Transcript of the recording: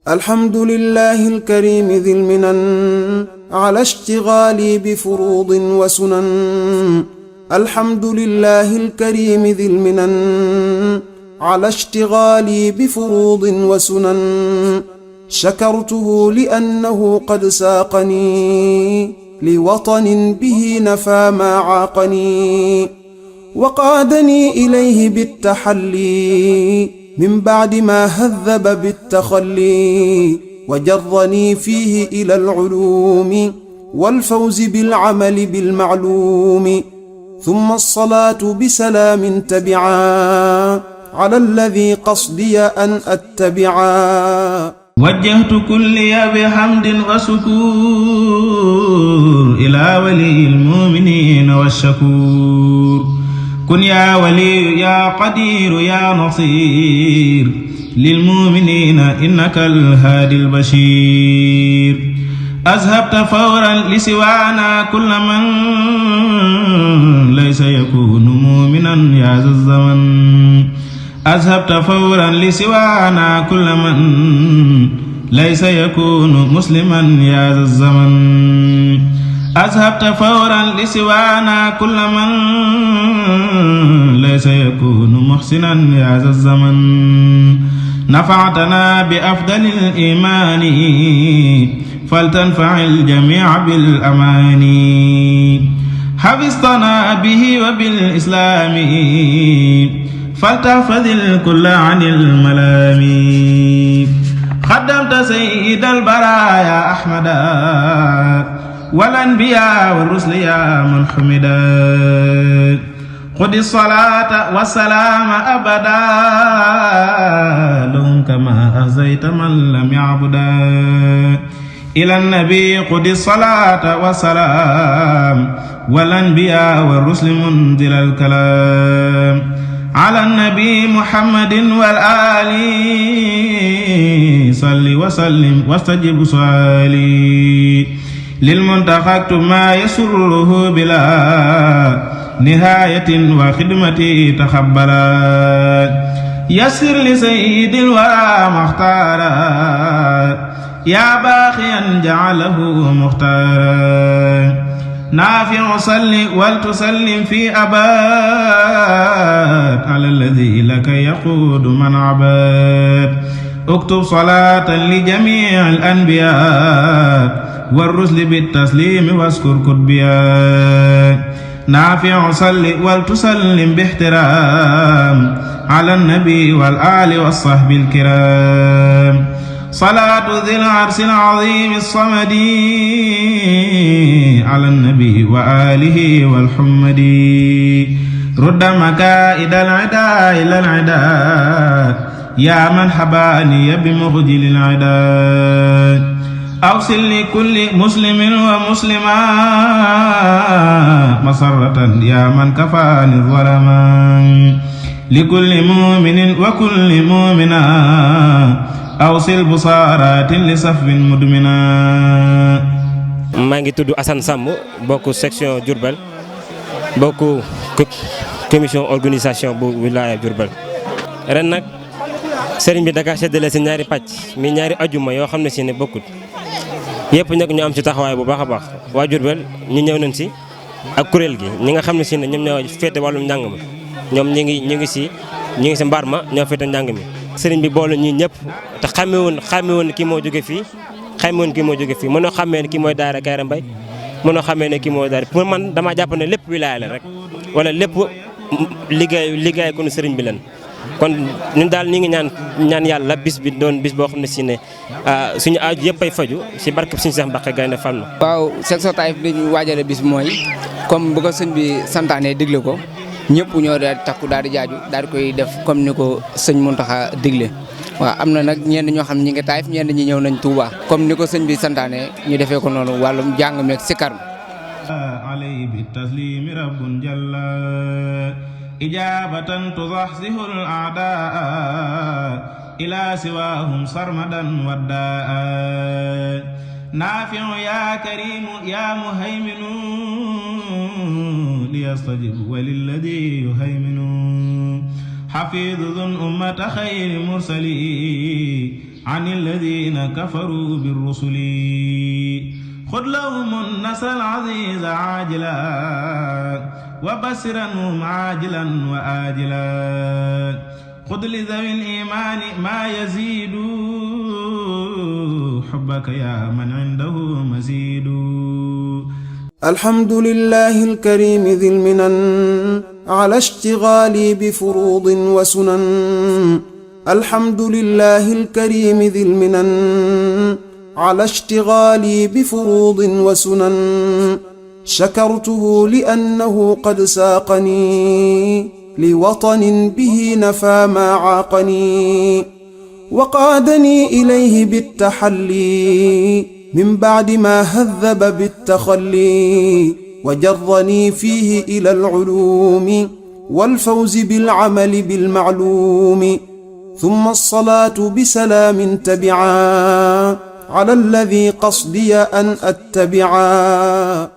الحمد لله الكريم ذي المنن على اشتغالي بفروض وسنن. الحمد لله الكريم ذي المنن على اشتغالي بفروض وسنن. شكرته لأنه قد ساقني لوطن به نفى ما عاقني، وقادني إليه بالتحلي من بعد ما هذب بالتخلي، وجرني فيه إلى العلوم والفوز بالعمل بالمعلوم. ثم الصلاة بسلام تبعا على الذي قصدي أن أتبعا. وجهت كلي بحمد وشكور إلى ولي المؤمنين والشكور. كن يا ولي يا قدير يا نصير للمؤمنين إنك الهادي البشير. أذهبت فورا لسوانا كل من ليس يكون مؤمنا يا ذا الزمن. أذهبت فورا لسوانا كل من ليس يكون مسلما يا ذا الزمن. أذهبت فورا لسوانا كل من ليس يكون محسنا يا ذا الزمن. نفعتنا بأفضل الإيمان فلتنفع الجميع بالأمان. حفظتنا به وبالإسلام فلتحفظ الكل عن الملام. خدمت سيد البرايا أحمدا والأنبياء والرسل يا من حمدا. خذ الصلاة والسلام أبدا لهم كما أهزيت من لم يعبدا. إلى النبي خذ الصلاة والسلام والأنبياء والرسل منزل الكلام. على النبي محمد والآل صل وسلم واستجب سؤالي. للمنتقى اكتب ما يسره بلا نهاية وخدمتي تخبلا. يسر لسيد الورى مختارا يا باخيا جعله مختارا. نافع صل ولتسلم في أباد على الذي لك يقود من عباد. اكتب صلاة لجميع الأنبياء والرسل بالتسليم واذكر كتبيا. نافع صل ولتسلم باحترام على النبي والآل والصحب الكرام. صلاة ذي العرش العظيم الصمد على النبي وآله والحمد. رد مكائد العدا إلى العدا يا من حباني بمخجل العدا. أوصل لكل مسلم ومسلمة مسرة يا من كفاني الظلما. لكل مؤمن وكل مؤمنة awsil busaaratin li safwin mudmina. maa ngi tudd Assane Samb bokk section Diourbel bokk commission organisation bu wilaya Diourbel. ren nag sëriñ bi daka séddale si ñaari pàcc mi ñaari ajuma yoo xam ne si ne bokkut yëpp nag ñu am ci taxawaay bu baax a baax. waa Diourbel ñu ñëw nañ si ak kuréel gi ñi nga xam ne si ne ñoom ñoo féete wàllum njàng ma ñoom ñu ngi si mbaar ma ñoo féete njàng mi. sëriñ bi boole ñii ñëpp te xàmme woon kii moo jóge fii mënoo xàmmee ne kii mooy daara Kayra Mbaye mënoo xàmmee ne kii mooy daara pour man damaa jàpp ne lépp wilaaya la rek wala lépp liggéey ko nu sëriñ bi leen. kon ñun daal ñi ngi ñaan yàlla bis bi doon bis boo xam ne si ne suñu aaju yëpp ay faju si barkeb suñu Seex Mbàkke Gaynde Fatma. waaw section Taïf bi ñu waajale bis bi mooy comme bu ko sëñ bi santaane digle ko ñëpp ñoo daal di takku daal di jaaju daal di koy def comme ni ko sëñ Mountakha digle. waaw am na nag ñenn ñoo xam ñi ngi Taïf ñenn ñi ñëw nañ Touba comme ni ko sëñ bi santaane ñu defee ko noonu wàllum jàng meeg sikar alayhi bi taslimi rabbun jalla ijabatan tuzahzihu al a'daa ila siwahum sarmadan waddaa. نافع يا كريم يا مهيمن ليستجب وللذي يهيمن. حفيظ ذو أمة خير مرسلي عن الذين كفروا بالرسل خذ لهم النصر العزيز عاجلا وبشرهم عاجلا وآجلا خذ لذوي الإيمان ما يزيد حبك يا من عنده مزيد. الحمد لله الكريم ذي المنن على اشتغالي بفروض وسنن. الحمد لله الكريم ذي المنن على اشتغالي بفروض وسنن. شكرته لأنه قد ساقني لوطن به نفى ما عاقني وقادني إليه بالتحلي من بعد ما هذب بالتخلي وجرني فيه إلى العلوم والفوز بالعمل بالمعلوم. ثم الصلاة بسلام تبعا على الذي قصدي أن أتبعا